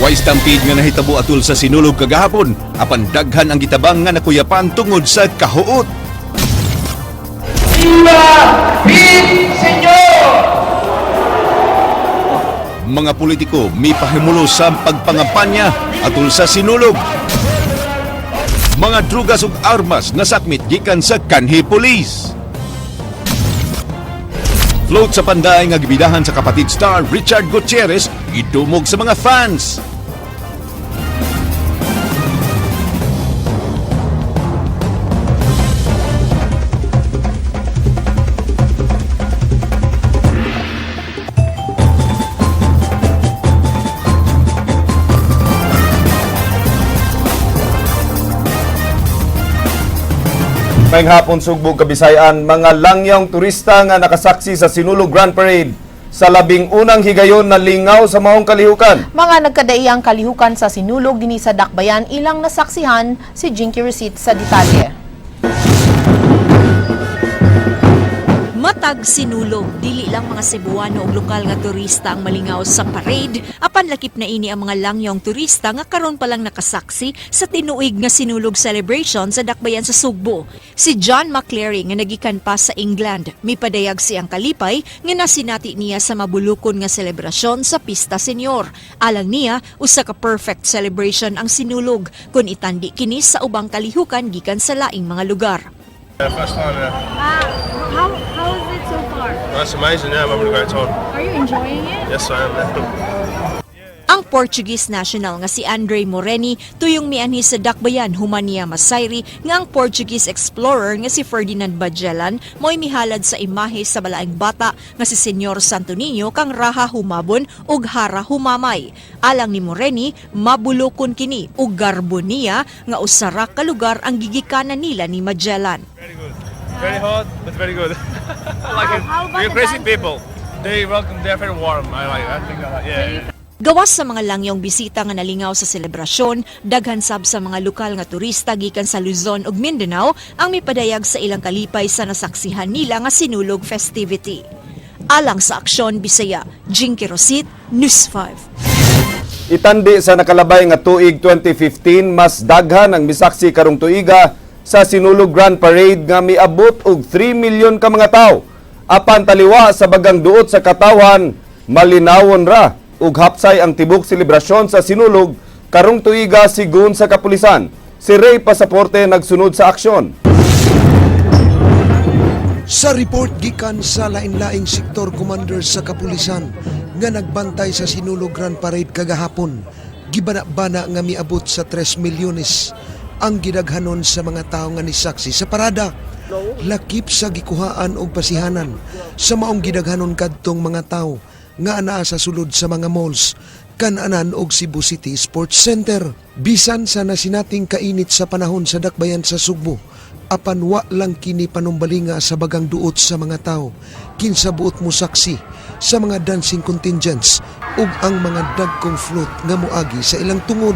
Way stampede nga nahitabo atul sa Sinulog kagahapon, apan daghan ang gitabang nga nakuyapan tungod sa kahuot. Viva Pit Senyor! Mga politiko mipahimulo sa pagpangampanya atul sa Sinulog. Mga drugas ug armas nasakmit gikan sa Kanhi Police. Float sa Panday nga gibidahan sa kapatid star Richard Gutierrez gidumog sa mga fans. Maayong hapon, Sugbo, Kabisayan, mga langyang turista nga nakasaksi sa Sinulog Grand Parade sa 11 higayon na lingaw sa maong kalihukan. Mga nagkadaiyang kalihukan sa Sinulog dinhi sa Dakbayan, ilang nasaksihan. Si Jinky Recit sa detalye. Matag Sinulog, dili lang mga Cebuano ug lokal nga turista ang malingaw sa parade, apan lakip na ini ang mga langyong turista nga karon pa lang nakasaksi sa tinuig nga Sinulog celebration sa Dakbayan sa Sugbo. Si John McCleary nga nagikan pa sa England, mipadayag siyang kalipay nga nasinati niya sa mabulukon nga selebrasyon sa Pista Senior. Alang niya, usa ka perfect celebration ang Sinulog kung itandi kini sa ubang kalihukan gikan sa laing mga lugar. Yeah, first time, yeah. Ah, how is it so far? That's amazing, yeah, I'm having a great time. Are you enjoying it? Yes, I am, yeah. Ang Portuguese national nga si Andre Moreni tuyong mianhi sa Dakbayan human niya masayri nga ang Portuguese explorer nga si Ferdinand Magellan mo'y mihalad sa imahe sa balaang bata nga si Senyor Santo Niño kang raha humabon ug hara humamay. Alang ni Moreni, mabulokon kini ug garbo niya nga usa ra ka lugar ang gigikanan nila ni Magellan. Very good. Very hot, but very good. I like it. How about We're the crazy dancers? people. They welcome, they're very warm. I like it. I think I like, yeah. Gawas sa mga langyong bisita nga nalingaw sa selebrasyon, daghan sab sa mga lokal nga turista gikan sa Luzon ug Mindanao ang mipadayag sa ilang kalipay sa nasaksihan nila nga Sinulog festivity. Alang sa Aksyon Bisaya, Jinky Rosit, News 5. Itandi sa nakalabay nga tuig 2015, mas daghan ang misaksi karong tuiga sa Sinulog Grand Parade nga miabot og 3 milyon ka mga tawo. Apan taliwa sa bagang duot sa katawan, malinawon ra ug hapsay ang tibok selebrasyon sa Sinulog karong tuiga sigun sa kapulisan. Si Ray Pasaporte nagsunod sa aksyon. Sa report gikan sa lain-laing sektor commander sa kapulisan nga nagbantay sa Sinulog Grand Parade kagahapon, gibana-bana nga miabot sa 3 milyones ang gidaghanon sa mga tao nga nisaksi sa parada. Lakip sa gikuhaan og pasihanan sa maong gidaghanon kadtong mga tao nga anaa sa sulod sa mga malls, kananan og Cebu City Sports Center. Bisan sa nasinating kainit sa panahon sa Dakbayan sa Sugbo, apan wa lang kini panumbalinga sa bagang duot sa mga tao kinsa buot mo saksi sa mga dancing contingents ug ang mga dagkong float nga moagi sa ilang tungod.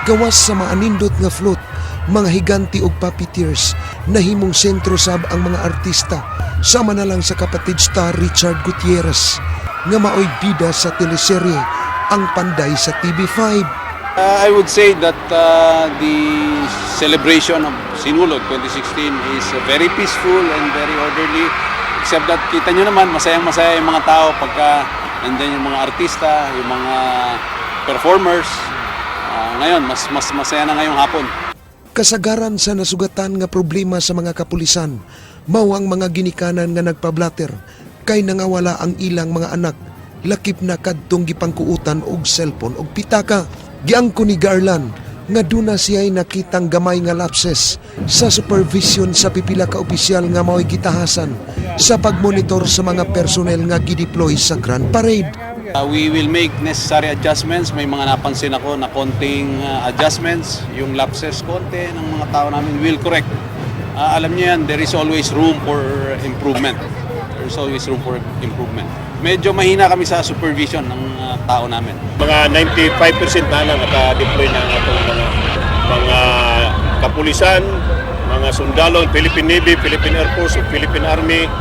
Gawas sa maanindot nga float, mga higanti ug puppeteers, nahimong sentro sab ang mga artista, sama na lang sa kapatid star Richard Gutierrez nga maoy bida sa teleserye Ang Panday sa TV5. I would say that the celebration of Sinulog 2016 is very peaceful and very orderly. Except that kita nyo naman, masayang-masaya yung mga tao pagka nandyan yung mga artista, yung mga performers. Ngayon, mas masaya na ngayong hapon. Kasagaran sa nasugatan nga problema sa mga kapulisan, mao ang mga ginikanan nga nagpablater kay nangawala ang ilang mga anak, lakip na kadtong gipangkuutan og cellphone og pitaka. Giangko ni Garland nga duna siya'y nakitang gamay nga lapses sa supervision sa pipila ka opisyal nga mao'y gitahasan sa pagmonitor sa mga personnel nga gideploy sa Grand Parade. We will make necessary adjustments. May mga napansin ako na konting adjustments. Yung lapses konti ng mga tao namin will correct. Alam niyo yan, there is always room for improvement. There is always room for improvement. Medyo mahina kami sa supervision ng tao namin. Mga 95% na lang naka-deploy na ang atong mga kapulisan, mga sundalo, Philippine Navy, Philippine Air Force, ug Philippine Army.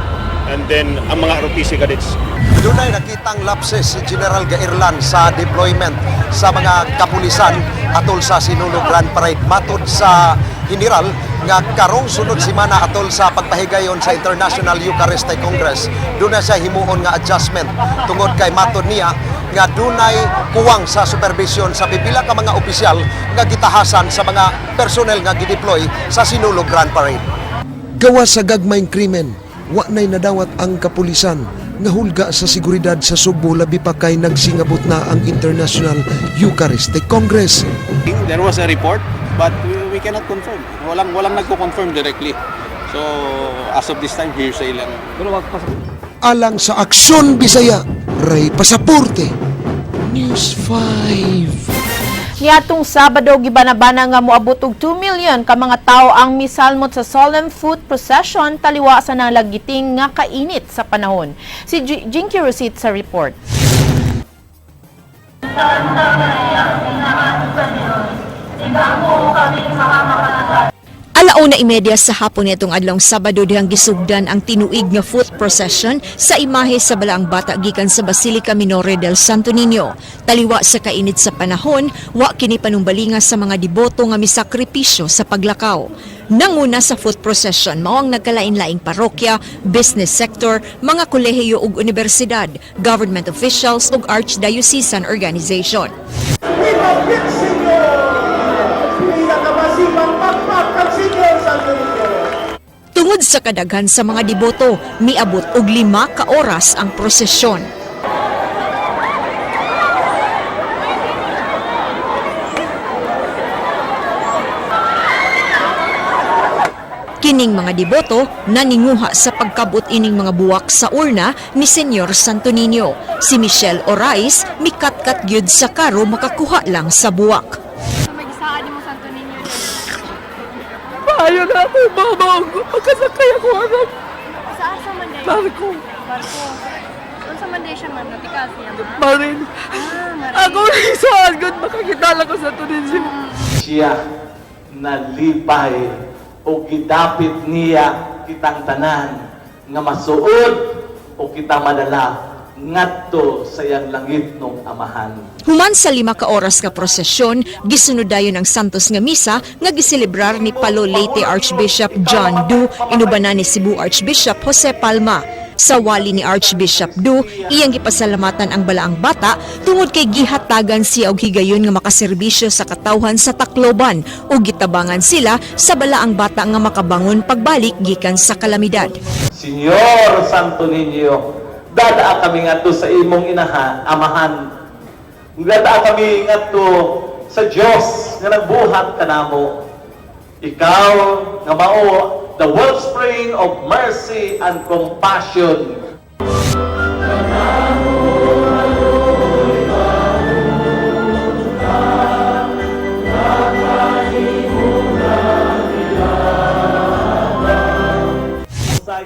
and then ang mga ROTC cadets. Dunay nakitang lapses si General Gaerlan sa deployment sa mga kapulisan atol sa Sinulog Grand Parade. Matod sa general nga karong sunod semana atol sa pagpahigayon sa International Eucharistic Congress, dunay siya himuon nga adjustment tungod kay matod niya nga dunay kuwang sa supervision sa pipila ka mga opisyal nga gitahasan sa mga personnel nga gideploy sa Sinulog Grand Parade. Gawa sa gagmayng krimen, wa na'y nadawat ang kapulisan nga hulga sa seguridad sa Sugbo labi pa kay nagsingabot na ang International Eucharistic Congress. There was a report but we cannot confirm. Walang nagko-confirm directly. So as of this time, hearsay lang. Alang sa Aksyon Bisaya, Ray Pasaporte, News 5. Niadtong Sabado gibanabana nga moabot og 2 million ka mga tawo ang misalmot sa solemn foot procession taliwa sa nalagiting nga kainit sa panahon. Si Jinky Rosit sa report. 1:30 sa hapon nitong adlong Sabado dihang gisugdan ang tinuig nga foot procession sa imahe sa Balaang Bata gikan sa Basilica Minore del Santo Niño. Taliwa sa kainit sa panahon, wa kini panumbalinga sa mga deboto nga misakripisyo sa paglakaw. Nanguna sa foot procession mao ang nagkalain-laing parokya, business sector, mga kolehiyo ug universidad, government officials ug archdiocesan organization. Tungod sa kadaghan sa mga deboto, miabot og 5 ka oras ang prosesyon. Kining mga deboto naninguha sa pagkabot ining mga buwak sa urna ni Senyor Santo Niño. Si Michelle Orais mikatkat gyud sa karo makakuha lang sa buwak. Mag-isaan mo Santo Niño. Payo na ako, mama. Pagkasakay ako, anak. Sa asa man day? Barko. Barko. Unsa man day siya ma'am? Natikas niya ma'am? Marin. Ah, marin. Ako saan gud makakita lang ko sa Tunisia. Siya nalipay o gidapit niya kitang tanan nga masuod o kita madala ngadto sa iyang langit nung amahan. Human sa 5 ka oras nga prosesyon, gisunod dayon ang Santos nga misa nga giselebrar ni Palo Leyte Archbishop John Du inubanan ni Cebu Archbishop Jose Palma. Sa wali ni Archbishop Du, iyang gipasalamatan ang balaang bata tungod kay gihatagan siya og higayon nga makaserbisyo sa katawhan sa Tacloban ug gitabangan sila sa balaang bata nga makabangon pagbalik gikan sa kalamidad. Senyor Santo Niño, dadaa kami ngadto sa imong inaha, amahan. Dadaa kami ngadto sa Dios nga nagbuhat kanamo. Ikaw nga mao the wellspring of mercy and compassion.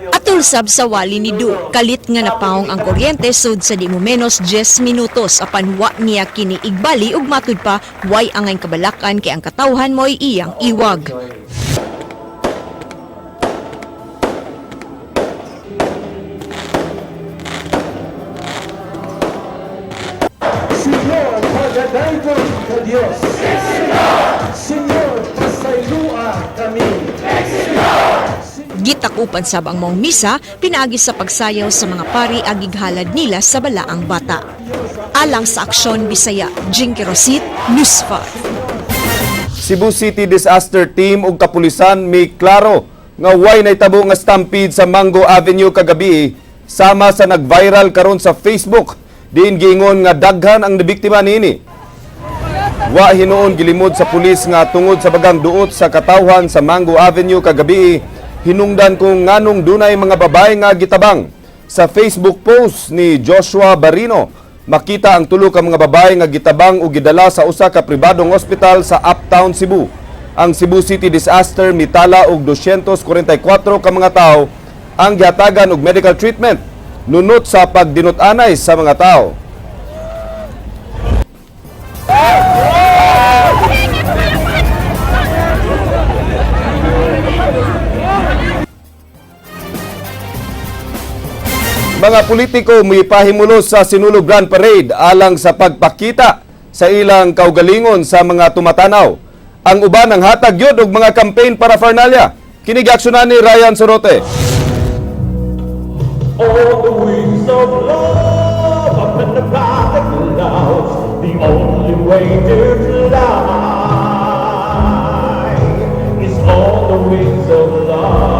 Atol sab sa wali ni Du, kalit nga napahong ang kuryente sud sa di mo menos 10 minutos apan wa niya kini igbali ug matud pa way angay kabalakan kay ang katawhan mo'y iyang iwag. Señor, pagadaygon ka Dios. Señor, pasaylua kami. Gitakupan sab ang maong misa pinaagi sa pagsayaw sa mga pari agig halad nila sa balaang bata. Alang sa Aksyon Bisaya, Jinky Rosit, News 5. Cebu City Disaster Team ug kapulisan may klaro nga way nahitabo nga stampede sa Mango Avenue kagabi sama sa nag-viral karon sa Facebook diin giingon nga daghan ang nabiktima niini. Wa hinuon gilimod sa pulis nga tungod sa bagang duot sa katawhan sa Mango Avenue kagabi hinungdan kung nganong dunay mga babae nga gitabang. Sa Facebook post ni Joshua Barino, makita ang tulo ka mga babae nga gitabang ug gidala sa usa ka pribadong ospital sa Uptown Cebu. Ang Cebu City Disaster mitala og 244 ka mga tawo ang gihatagan og medical treatment nunot sa pagdinut-anay sa mga tao. Mga politiko mipahimulos sa Sinulog Grand Parade alang sa pagpakita sa ilang kaugalingon sa mga tumatanaw. Ang uban ang hatag yun og mga campaign para paraphernalia. Kini giaksyonan ni Ryan Sorote. On the wings of love, up in the bright clouds, the only way to fly is on the wings of love.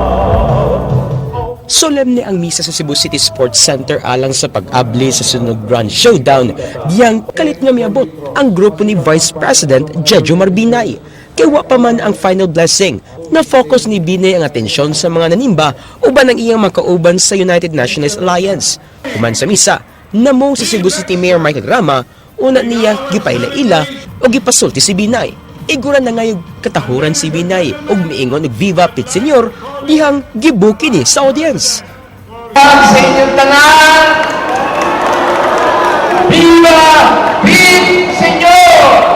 Solemne ang misa sa Cebu City Sports Center alang sa pag-abli sa Sinulog Grand Showdown diyang kalit nga miabot ang grupo ni Vice President Jejomar Binay. Kay wa pa man ang final blessing, na focus ni Binay ang atensyon sa mga nanimba uban ang iyang makauban sa United Nationalist Alliance. Human sa misa, namong sa Cebu City Mayor Michael Rama, una niya gipaila-ila o gipasulti si Binay. Igura na ngayong katahuran si Binay ug miingon og "Viva Pit Señor" dihang gibuki ni sa audience. Sa inyong tanan, Viva Pit Señor!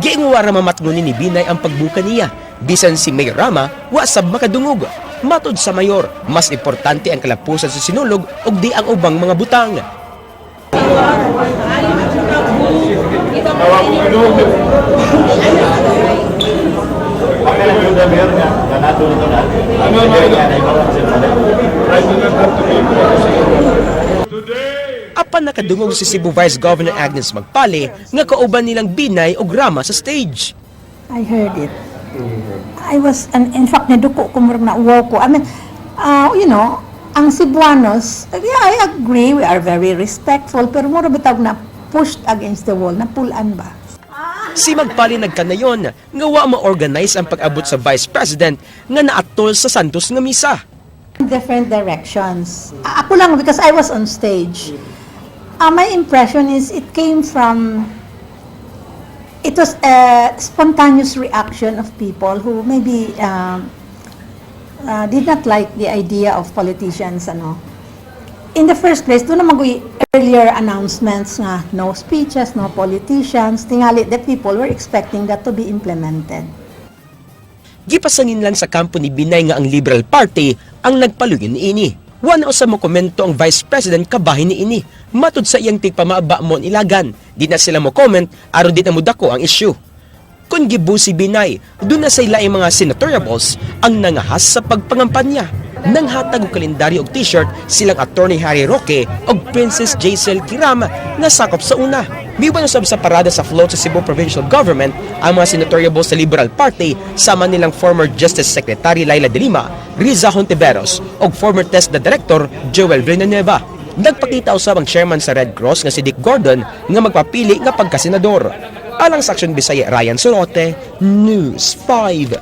Giingwara mamatngoni ni Binay ang pagbuka niya. Bisan si Mayor Rama, wa sab makadungog. Matod sa mayor, mas importante ang kalapusan sa Sinulog ug di ang ubang mga butang. Apan nakadungog si Cebu Vice Governor Agnes Magpale nga kauban nilang Binay og Rama sa stage. I heard it. I was, and in fact, naduko ko, murag na uwaw ko. I mean, ang Cebuanos, yeah, I agree, we are very respectful, pero mura bitaw na pushed against the wall, na pull-an ba? Si Magpale nagkanayon nga wa ma-organize ang pag-abot sa Vice President nga naatol sa Santos nga misa. Different directions. Ako lang, because I was on stage. My impression is it came from, it was a spontaneous reaction of people who maybe did not like the idea of politicians, ano. In the first place, duna man goy earlier announcements nga no speeches, no politicians, tingali the people were expecting that to be implemented. Gipasangin lang sa kampo ni Binay nga ang Liberal Party ang nagpaluyon niini. Wa na usa mo komento ang Vice President kabahin niini. Matud sa iyang tigpamaba Mon Ilagan, di na sila mo comment aron di na modako ang issue. Kung gibu si Binay, duna say laing mga senatoriables ang nangahas sa pagpangampanya. Nanghatag og kalendaryo og t-shirt silang Attorney Harry Roque og Princess Jaisel Kiram nga sakop sa una. Miuban usab sa parada sa float sa Cebu Provincial Government ang mga senatoriables sa Liberal Party sama nilang former Justice Secretary Leila de Lima, Risa Hontiveros og former TESDA Director Joel Villanueva. Nagpakita usab ang chairman sa Red Cross nga si Dick Gordon nga magpapili nga pagkasenador. Alang sa Action Bisaya, Ryan Sorote, News 5.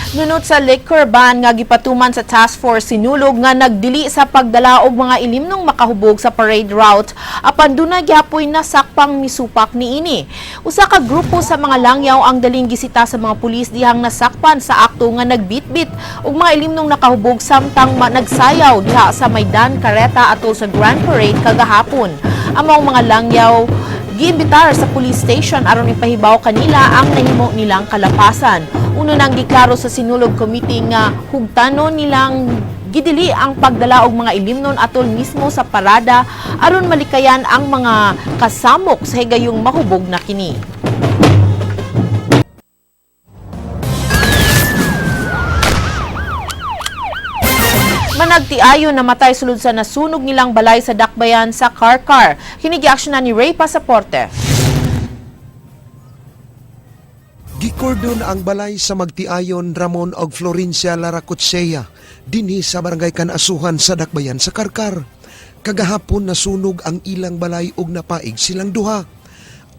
Nunot sa liquor ban nga gipatuman sa Task Force Sinulog nga nagdili sa pagdala og mga ilimnong makahubog sa parade route, apan dunay gihapoy nasakpang misupak niini. Usa ka grupo sa mga langyaw ang daling gisita sa mga pulis dihang nasakpan sa akto nga nagbitbit og mga ilimnong nakahubog samtang nagsayaw diha sa Maidan Kareta atol sa Grand Parade kagahapon. Ang mga langyaw giimbitar sa police station aron ipahibaw kanila ang nahimo nilang kalapasan. Uno nang giklaro sa Sinulog Committee nga hugtanon nilang gidili ang pagdala og mga ilimnon atol mismo sa parada aron malikayan ang mga kasamok sa higayong mahubog na kini. Managtiayon namatay sulod sa nasunog nilang balay sa Dakbayan sa Carcar. Kini giaksyonan ni Ray Pasaporte. Gikordon ang balay sa magtiayon Ramon og Florencia Laracotsea dinhi sa barangay Kanasuhan sa Dakbayan sa Carcar. Kagahapon nasunog ang ilang balay ug napaig silang duha.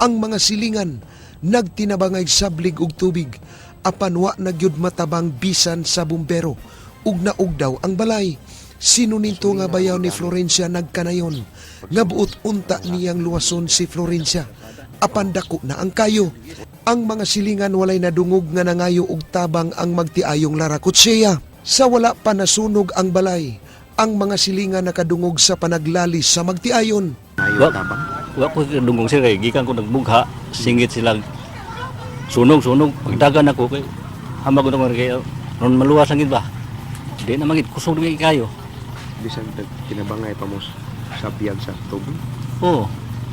Ang mga silingan nagtinabangay sablig og tubig apan wa na gyud matabang bisan sa bumbero ug naug daw ang balay. Sino nito nga bayaw ni Florencia nagkanayon nga buot unta niyang luwason si Florencia apan dako na ang kayo. Ang mga silingan walay nadungog nga nangayo og tabang ang magtiayong Laracotsea. Sa wala pa nasunog ang balay, ang mga silingan nakadungog sa panaglalis sa magtiayon. Wa ko dungog sir kay gikan ko nagbugha, singit silang sunog sunog. Pagdagan ako kay hamag ko kay ron maluwas ang ba. Di na magit kusog na kayo. Bisan kinabangay pa mo sa biyag sa tubig. Oo.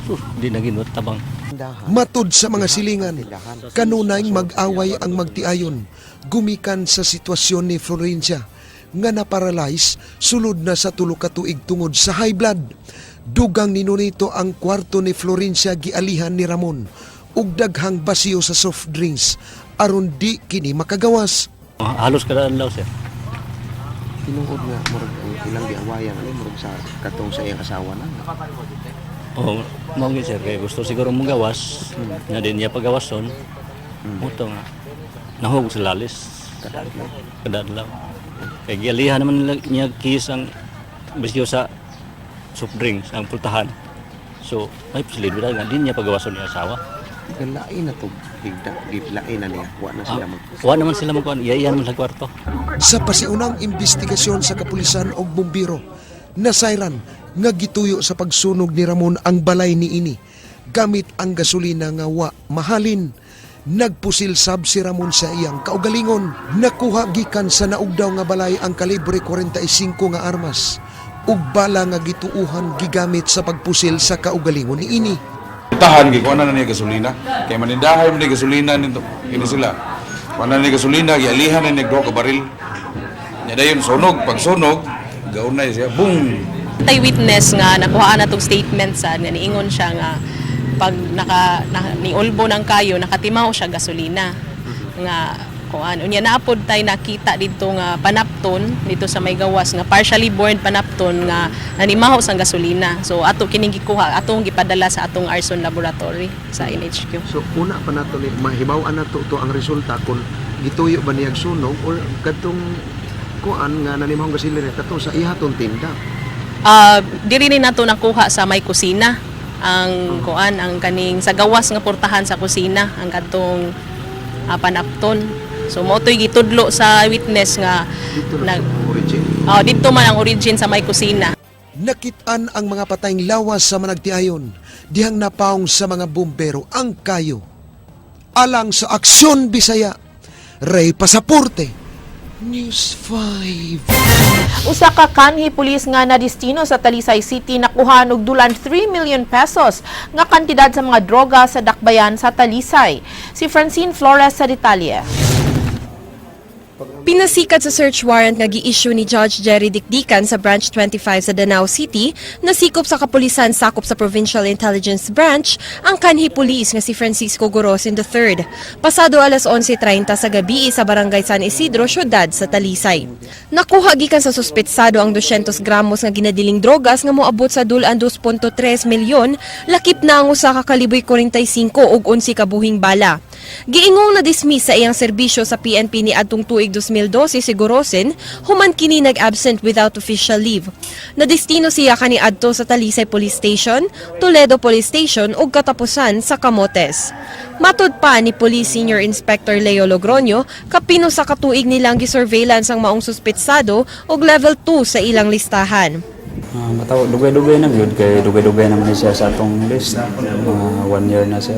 Sus, di na ginot tabang. Matud sa mga silingan, kanunay mag-away ang magtiayon, gumikan sa sitwasyon ni Florencia nga naparalyze sulod na sa 3 ka tuig tungod sa high blood. Dugang ni Nonito ang kwarto ni Florencia gialihan ni Ramon ug daghang basiyo sa soft drinks aron di kini makagawas. Halos kada adlaw, sir. Tinuod nga murag ang ilang giawayan ano murag sa katong sa iyang asawa na. Oo, mao gyud sir kay gusto siguro mong gawas. Nga din niya pagawason. Muto nga. Nahog sa lalis. Kada adlaw. Kada adlaw. Kay gialihan naman nila niya kis ang bisyo sa soft drinks ang pultahan. So, may posibilidad nga din niya pagawason niya asawa. Galain na to higda gidlain na niya wa na sila mag Wa naman sila magkuan, iya naman sa kwarto. Sa pasiunang investigasyon sa kapulisan og bumbiro, nasayran nga gituyo sa pagsunog ni Ramon ang balay niini gamit ang gasolina nga wa mahalin. Nagpusil sab si Ramon sa iyang kaugalingon. Nakuha gikan sa naugdaw nga balay ang kalibre 45 nga armas ug bala nga gituuhan gigamit sa pagpusil sa kaugalingon niini. Tahan kay kuha na niya gasolina. Kay manindahay man ni gasolina nito. Kini sila. Kuha na niya gasolina, gialihan na niya duha ka baril. Nya dayon sunog, pag sunog, gaunay siya, boom. Tay witness nga nakuhaan na tong statement sa nga niingon siya nga pag naka na, niulbo ng kayo nakatimaw siya gasolina nga kuan unya naapod tay nakita didto nga panapton dito sa may gawas nga partially burned panapton nga nanimaho sang gasolina, so ato kining gikuha, atong gipadala sa atong arson laboratory sa NHQ. So una pa nato ni mahibaw-an nato to ang resulta kung gituyo ba niya sunog or kadtong kuan nga nanimahong gasolina katong sa iya tong tinda. Diri ni nato nakuha sa may kusina ang kuan, ang kaning sa gawas nga portahan sa kusina ang kadtong panapton. So mao to'y gitudlo sa witness nga Dito na nag origin. Oh, didto man ang origin sa may kusina. Nakitaan ang mga patayng lawas sa managtiayon, dihang napaong sa mga bumbero ang kayo. Alang sa Aksyon Bisaya, Ray Pasaporte, News 5. Usa ka kanhi pulis nga nadistino sa Talisay City nakuha og dulan 3 million pesos nga kantidad sa mga droga sa dakbayan sa Talisay. Si Francine Flores sa detalye. Pinasikat sa search warrant nga gi-issue ni Judge Jerry Dicdican sa Branch 25 sa Danao City, nasikop sa kapulisan sakop sa Provincial Intelligence Branch ang kanhi pulis nga si Francisco Gorosin III. Pasado alas 11:30 sa gabi sa Barangay San Isidro, syudad sa Talisay. Nakuha gikan sa suspetsado ang 200 gramos nga ginadiling drogas nga moabot sa dulan 2.3 milyon, lakip na ang usa ka kaliboy 45 ug 11 ka buhing bala. Giingong na-dismiss sa iyang serbisyo sa PNP ni adtong tuig 2012 si Gorosin, human kini nag-absent without official leave. Nadestino siya kani adto sa Talisay Police Station, Toledo Police Station ug katapusan sa Camotes. Matud pa ni Police Senior Inspector Leo Logroño, kapino sa katuig nilang gisurveillance ang maong suspetsado ug level 2 sa ilang listahan. Mataw, dugay-dugay na gyud kay dugay-dugay naman siya sa atong list. Mga 1 year na siya.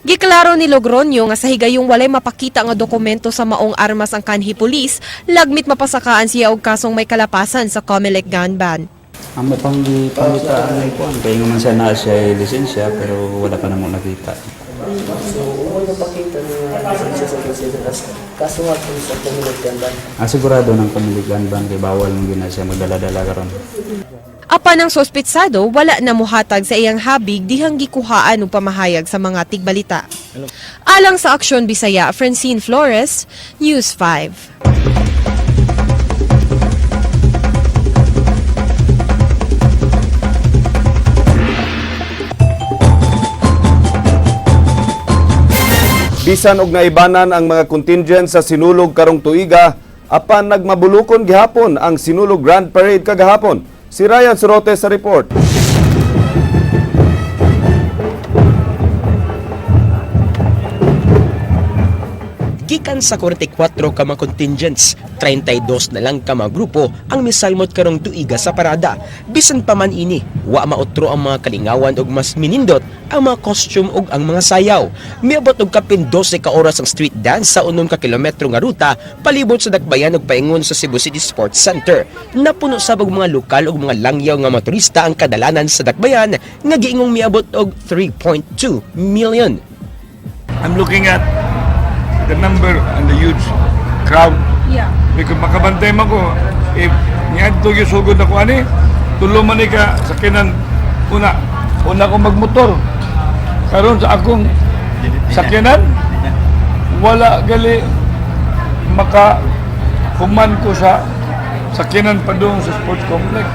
Giklaro ni Logroño nga sa higayong walay mapakita nga dokumento sa maong armas ang kanhi pulis, lagmit mapasakaan siya og kasong may kalapasan sa COMELEC gun ban. Amo pang gipangita ang kuan kay nga man siya naa siya lisensya pero wala pa namo nakita. So, umay mapakita nga lisensya sa president as kaso nga po sa COMELEC gun ban. Sigurado ng COMELEC gun ban kay bawal man gyud na siya magdala-dala karon. Apan ang suspetsado, wala na muhatag sa iyang habig dihang gikuhaan og pamahayag sa mga tigbalita. Alang sa Aksyon Bisaya, Francine Flores, News 5. Bisan og naibanan ang mga contingent sa Sinulog karong tuiga, apan nagmabulukon gihapon ang Sinulog Grand Parade kagahapon. Si Ryan Sorote sa report. Gikan sa 44 ka mga contingents, 32 na lang ka mga grupo ang misalmot karong tuiga sa parada. Bisan pa man ini, wa mautro ang mga kalingawan og mas minindot ang mga costume ug ang mga sayaw. Miabot og kapin 12 ka oras ang street dance sa 6 ka kilometro nga ruta palibot sa Dakbayan ug paingon sa Cebu City Sports Center. Napuno sab og mga lokal ug mga langyaw nga mga turista ang kadalanan sa Dakbayan nga giingong miabot og 3.2 million. I'm looking at the number and the huge crowd. Because makabantay man ko, if niadto yung sugod ako ani, tulo man ni ka sakyanan una, una ko magmotor. Karon sa akong sakyanan, wala gali maka human ko sa sakyanan padung sa sports complex.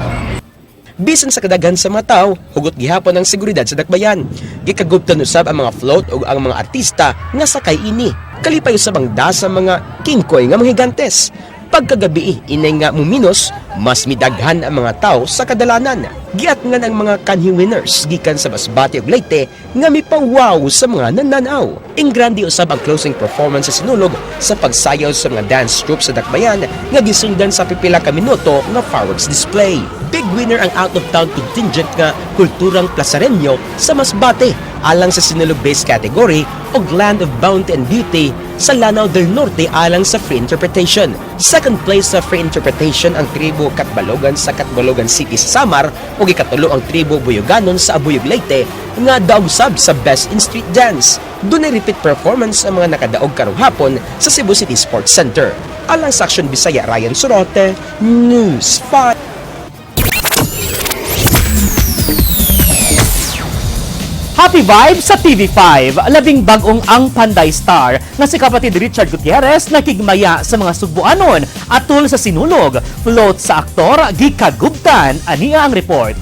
Bisan sa kadaghan sa mga tao, hugot gihapon ang seguridad sa Dakbayan. Gikaguptan usab ang mga float ug ang mga artista nga sakay ini. Kalipay usab ang sa mga kingkoy nga mga higantes. Pagkagabi, inay nga muminos, mas midaghan ang mga tao sa kadalanan. Giatngan ang mga kanhi winners gikan sa Masbate ug Leyte nga mipa-wow sa mga nananaw. Ingrande usab ang closing performance sa Sinulog sa pagsayaw sa mga dance troupe sa Dakbayan nga gisundan sa pipila ka minuto nga fireworks display. Big winner ang out-of-town contingent nga Kulturang Plazareño sa Masbate alang sa Sinulog based category ug Land of Bounty and Beauty sa Lanao del Norte alang sa free interpretation. Second place sa free interpretation ang tribo Katbalogan sa Catbalogan City sa Samar ug ikatulo ang tribo Buyoganon sa Abuyog, Leyte nga daog sab sa Best in Street Dance. Dunay repeat performance ang mga nakadaog karong hapon sa Cebu City Sports Center. Alang sa Action Bisaya, Ryan Sorote, News 5. Happy vibes sa TV5. Labing bagong Ang Panday star nga si kapatid Richard Gutierrez nakigmaya sa mga Sugbuanon atol sa Sinulog. Float sa aktor gikagubtan. Ania ang report.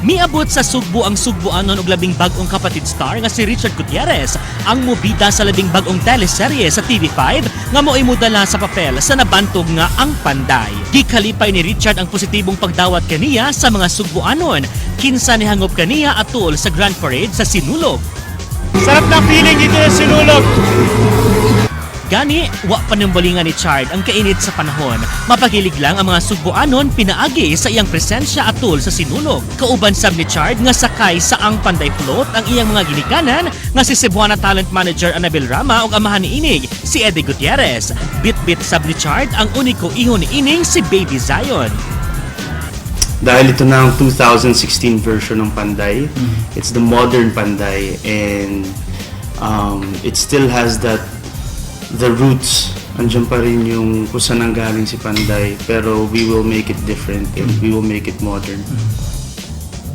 Miabot sa Sugbo ang Sugbuanon og labing bag-ong kapatid star nga si Richard Gutierrez, ang mobida sa labing bag-ong teleserye sa TV5 nga mo'y modala sa papel sa nabantog nga Ang Panday. Gikalipay ni Richard ang positibong pagdawat kaniya sa mga Sugbuanon, kinsa nihangop kaniya atol sa Grand Parade sa Sinulog. Sarap ng feeling dito sa Sinulog. Gani, wa panumbalingan ni Chard ang kainit sa panahon. Mapagilig lang ang mga Sugbuanon pinaagi sa iyang presensya atol sa Sinulog. Kauban sab ni Chard nga sakay sa Ang Panday Float ang iyang mga ginikanan nga si Cebuana Talent Manager Annabel Rama ug amahan ni Inig, si Eddie Gutierrez. Bit-bit sab ni Chard ang uniko iho ni Ining, si Baby Zion. Dahil ito na ang 2016 version ng Panday. It's the modern Panday and it still has the roots. Andiyan pa rin yung kung saan nanggaling si Panday, pero we will make it different and we will make it modern.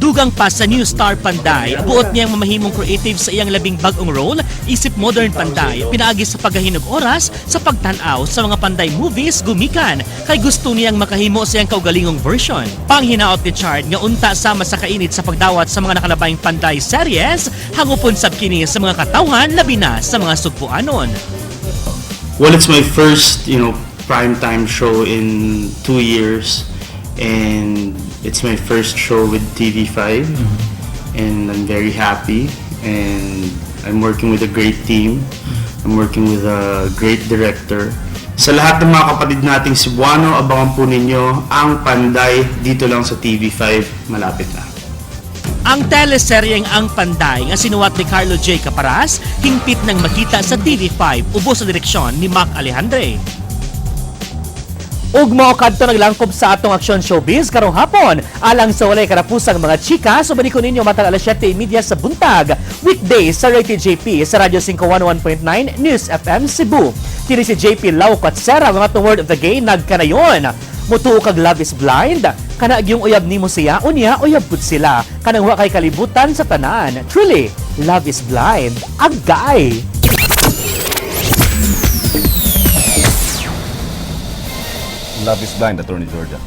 Dugang pa sa new star Panday, buot niyang mamahimong creative sa iyang labing bag-ong role, isip modern Panday, pinaagi sa paggahin og oras sa pagtan-aw sa mga Panday movies gumikan, kay gusto niyang makahimo sa iyang kaugalingong version. Panghinaot ni Chard nga unta sama sa kainit sa pagdawat sa mga nakalabayng Panday series, hangupon sab kini sa mga katawhan, labi na sa mga Sugbuanon. Well, it's my first prime time show in 2 years, and it's my first show with TV5, and I'm very happy. And I'm working with a great team. I'm working with a great director. Sa lahat ng mga kapatid nating Cebuano, abangan po ninyo ang Panday dito lang sa TV5. Malapit na. Ang teleseryeng Ang Panday nga sinuwat ni Carlo J. Caparas, hingpit nang makita sa TV5 ubos sa direksyon ni Mac Alejandre. Ug mao kadto naglangkob sa atong Aksyon Showbiz karong hapon. Alang sa walay karapusang mga chika, so balik ko ninyo matag alas 7:30 sa buntag. Weekdays sa Rated JP sa Radyo 511.9 News FM Cebu. Kini si JP Lau Katsera, mga atong word of the game nagkanayon. Mutuo kag love is blind, kana yung uyab nimo siya, unya uyab pud sila. Kanang wa kay kalibutan sa tanan. Truly, love is blind. Agay! Love is blind, Attorney Georgia.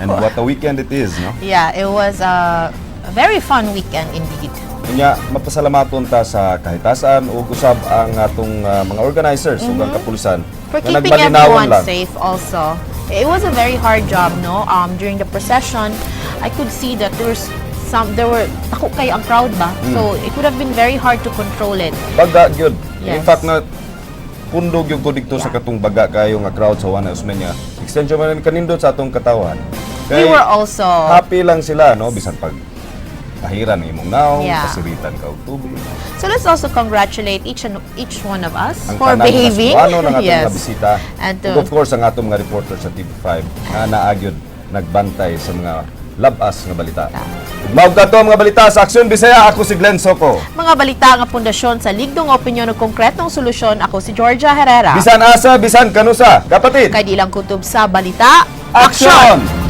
And what a weekend it is, no? Yeah, it was a very fun weekend indeed. Unya, mapasalamaton ta sa kahitasan ug usab ang atong mga organizers ug ang kapulisan For nga keeping nagmalinawon everyone lang. safe also. It was a very hard job, no? During the procession, I could see that there's some there were dako kaayo ang crowd ba. So it would have been very hard to control it. Baga gyud. In fact na pundog yung ko didto sa katong baga kayo nga crowd sa Juana Osmeña. Extension man kanindot sa atong katawhan. We were also happy lang sila, no, bisan pag ahiran ang imong naong, pasiritan ka og tubig. So let's also congratulate each and each one of us Ang for tanang behaving. Cebuano ng atong mga bisita. And Ug of course ang atong mga reporter sa TV5 nga naa gyud nagbantay sa mga labas nga balita. Mao kato ang mga balita sa Aksyon Bisaya. Ako si Glenn Soco. Mga balita nga pundasyon sa ligdong opinyon ug konkretong solusyon. Ako si Georgia Herrera. Bisan asa, bisan kanusa. Kapatid. Kay di lang kutob sa balita. Aksyon!